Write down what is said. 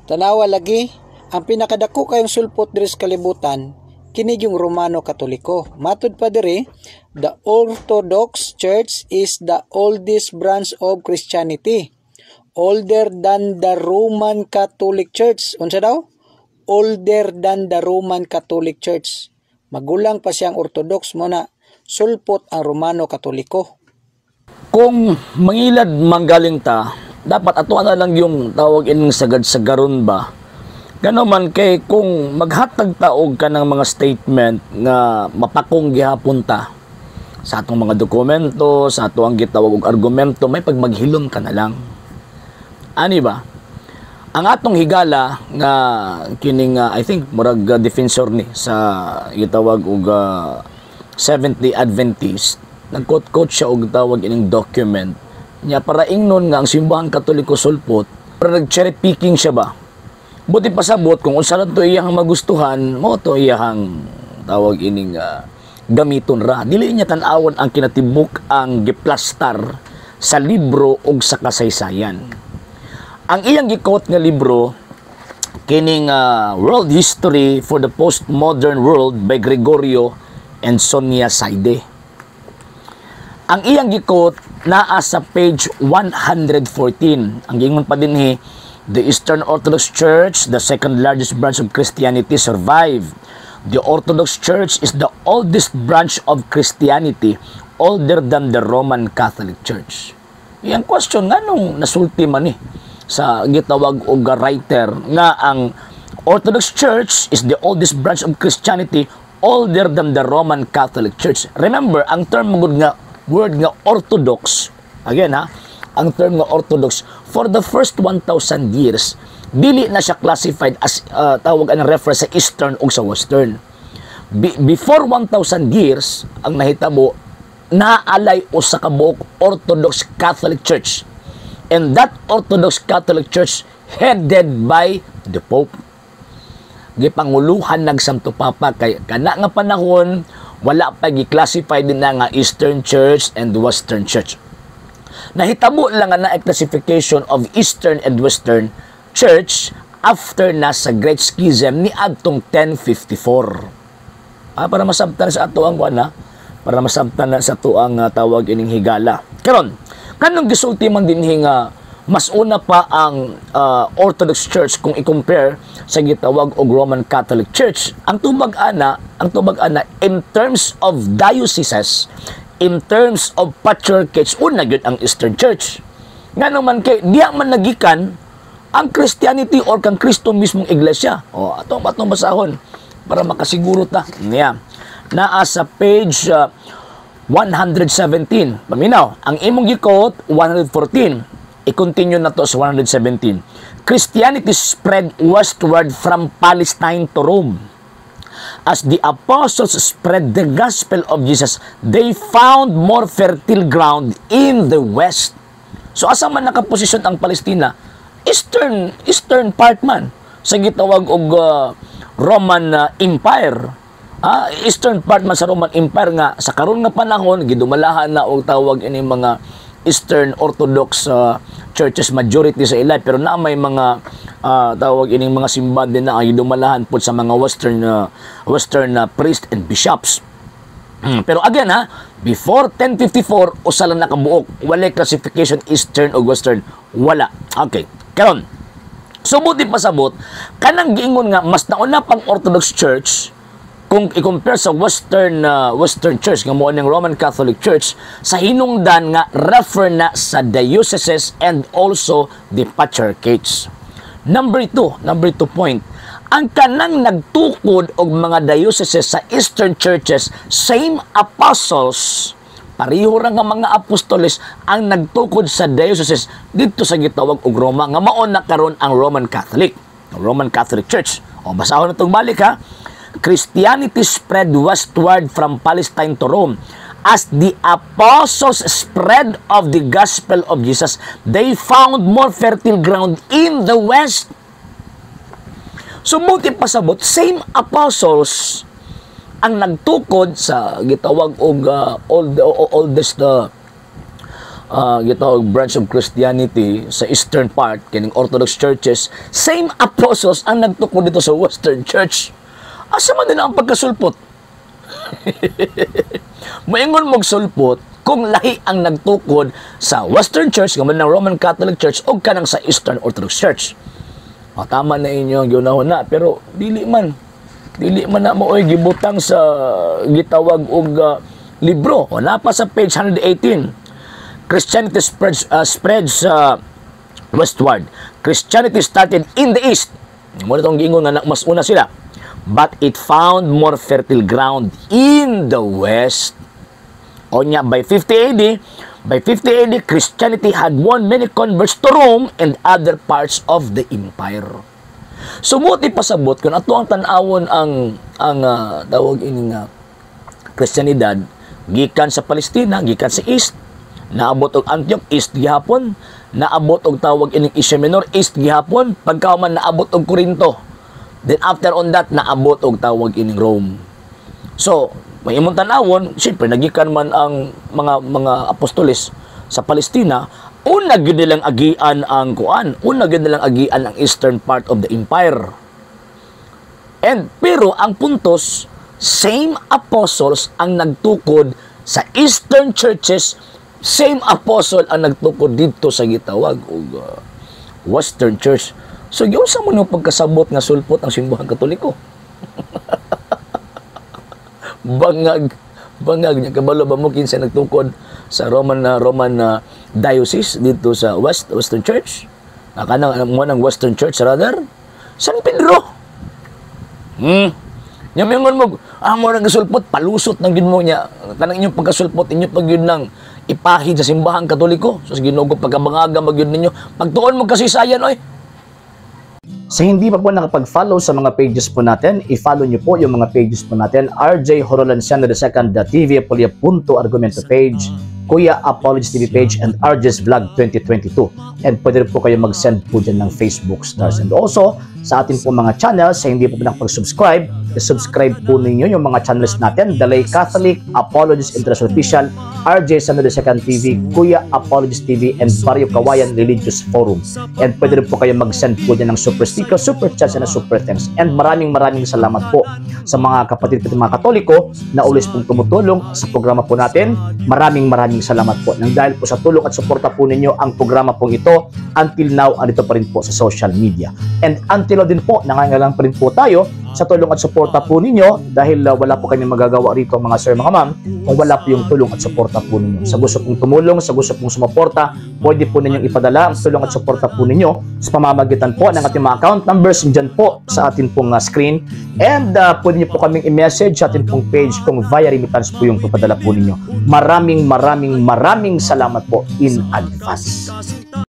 Tanawa lagi, ang pinakadako kayong sulpot diri sa kalibutan kini yung Romano Katoliko. Matud pa diri, the Orthodox Church is the oldest branch of Christianity, older than the Roman Catholic Church. Unsa daw? Older than the Roman Catholic Church. Magulang pa siyang Orthodox mo na sulpot ang Romano Katoliko. Kung mangilad manggaling ta, dapat ato na lang yung tawag ining sagad-sagaron ba. Gano man kay kung maghatag ta og kanang mga statement nga mapakong gihapon ta sa atong mga dokumento, sa ato ang gitawag og argumento, may pagmaghilom ka na lang. Ani ba? Ang atong higala nga kining I think murag defensor ni sa gitawag og Seventh-day Adventist, nagquote-quote siya og tawag ining document niya para ingnon nga ang Simbahang Katoliko sulpot, pero nag cherry picking siya ba. Buti pasabot kung unsa lang to iyang magustuhan mo, to iyang tawag ining gamiton ra. Dili niya tan-awon ang kinatibuk ang giplastar sa libro ug sa kasaysayan. Ang iyang gi-quote nga libro kining World History for the Postmodern World by Gregorio and Sonia Saide. Ang iyang gi-quote naa sa page 114. Ang giingon pa dinhi, the Eastern Orthodox Church, the second largest branch of Christianity, survived. The Orthodox Church is the oldest branch of Christianity, older than the Roman Catholic Church. Iyang question, nganong nasulti man ni sa gitawag og writer nga ang Orthodox Church is the oldest branch of Christianity, older than the Roman Catholic Church? Remember, ang term gud nga word nga Orthodox, again ha, ang term nga Orthodox for the first 1,000 years, dili na siya classified as tawag ang reference sa Eastern o sa Western. Before 1,000 years, ang nahitabo, naalay usa ka buok Orthodox Catholic Church. And that Orthodox Catholic Church headed by the Pope. Gipanguluhan ng Santo Papa kay kana nga panahon wala pa gi-classify din na nga Eastern Church and Western Church. Nahitabo lang nga na classification of Eastern and Western Church after na sa Great Schism ni adtong 1054. Para masabtan sa ato ang kuan, para masabtan na sa ato ang tawag ining higala. Karon, kanong gisulti man dinhi nga mas una pa ang Orthodox Church kung i-compare sa gitawag og Roman Catholic Church. Ang tubag ana in terms of dioceses, in terms of patriarchates, una gyud ang Eastern Church. Ngano man kay diya man nagikan ang Christianity or kang Kristo mismong iglesia. O atong atong basahon para makasiguro ta. Niya. Naa sa page 117. Paminaw, ang imong gi-quote 114. I-continue na to sa 117. Christianity spread westward from Palestine to Rome. As the apostles spread the gospel of Jesus, they found more fertile ground in the west. So asa man nakaposisyon ang Palestina? Eastern eastern part man sa gitawag og Roman Empire. Eastern part man sa Roman Empire nga sa karon nga panahon gidumalahan na og tawag ini mga Eastern Orthodox churches, majority sa ila, pero na may mga tawag ining mga simbahan din na ang gidumalahan pud sa mga Western priest and bishops. Pero again ha, before 1054 usa lang nakabuok, wala classification Eastern o Western, wala. Okay. Karon, sumuti pasabot, kanang giingon nga mas nauna pang Orthodox Church kung i-compare sa Western Church nga mao ning Roman Catholic Church sa hinungdan nga refer na sa dioceses and also the patriarchates. Number two point, ang kanang nagtukod og mga dioceses sa Eastern churches, same apostles, pareho ra nga mga apostoles ang nagtukod sa dioceses didto sa gitawag og Roma nga mao na karon ang Roman Catholic Church. O basahon na tong balik ha. Christianity spread westward from Palestine to Rome. As the apostles spread of the gospel of Jesus, they found more fertile ground in the west. So, buti pasabot, same apostles ang nagtukod sa gitawag og oldest gitawag branch of Christianity sa eastern part, kining Orthodox churches, same apostles ang nagtukod dito sa Western Church. Asa man nila ang pagkasulpot? Moingon mog sulpot kung lahi ang nagtukod sa Western Church, nga man ng Roman Catholic Church, o kanang sa Eastern Orthodox Church. O, tama na inyo ang giunahon na, pero dili man. Dili man na mo oy gibutang sa gitawag og libro. O, napa sa page 118. Christianity spreads westward. Christianity started in the east. Mo na itong giingon nga mas una sila. But it found more fertile ground in the west. Onya, by 50 AD, by 50 AD, Christianity had won many converts to Rome and other parts of the empire. So mo pasabot kung ato ang tan-awon ang tawag ini nga Kristiyanidad gikan sa Palestina, gikan sa East, naabot og Antioch, East gihapon, naabot og tawag ining Asia Minor, East gihapon, pagkahuman naabot og Corinto. Then after on that, naabot og tawag ining Rome. So, may imong tan-awon, siyempre nagikan man ang mga apostoles sa Palestina, una gyud nilang agian ang kuan, una gyud nilang agian ang eastern part of the empire. And pero ang puntos, same apostles ang nagtukod sa eastern churches, same apostle ang nagtukod dito sa gitawag og Western Church. So giunsa mo no pagkasabot nga sulpot ang Simbahang Katoliko? Bangag, bangag niya. Kabalo ba mo kinsa nagtukod sa Roman na diocese dito sa Western Church? Kanang mo ng Western Church rather, San Pedro. Nya mingon mo, mo nang gasulpot, palusot nang gid mo niya. Kanang inyong pagkasulpot, inyo pag yun nang ipahid sa Simbahang Katoliko. So, Ginoo ko, pagkabangaga magyud ninyo. Pagtuon mo kasaysayan, oy. Sa hindi pa po nakapag-follow sa mga pages po natin, i-follow nyo po yung mga pages po natin. RJ Horolanciano II, TV Apolia Punto Argumento page, Kuya Apologies TV page, and RJ's Vlog 2022. And pwede rin po kayo mag-send po dyan ng Facebook stars. And also, sa atin po mga channels, sa hindi po nakapag-subscribe, i-subscribe po ninyo yung mga channels natin. Dalay Catholic, Apologies International Official, RJ Sano II TV, Kuya Apologies TV, and Barrio Kawayan Religious Forum. And pwede rin po kayo mag-send po dyan ng super sticker, super chats, and super thanks. And maraming maraming salamat po sa mga kapatid po mga Katoliko na always pong tumutulong sa programa po natin. Maraming maraming salamat po. Nang dahil po sa tulong at suporta po ninyo ang programa pong ito, until now, andito pa rin po sa social media. And until now din po, nangangailangan pa rin po tayo sa tulong at suporta po ninyo dahil wala po kami magagawa rito, mga sir, mga ma'am, kung wala po yung tulong at suporta po ninyo. Sa gusto pong tumulong, sa gusto pong sumuporta, pwede po ninyong ipadala ang tulong at suporta po ninyo sa pamamagitan po ng ating mga account numbers dyan po sa ating pong screen. And pwede niyo po kaming i-message sa ating pong page kung via remittance po yung papadala po ninyo. Maraming maraming maraming salamat po in advance.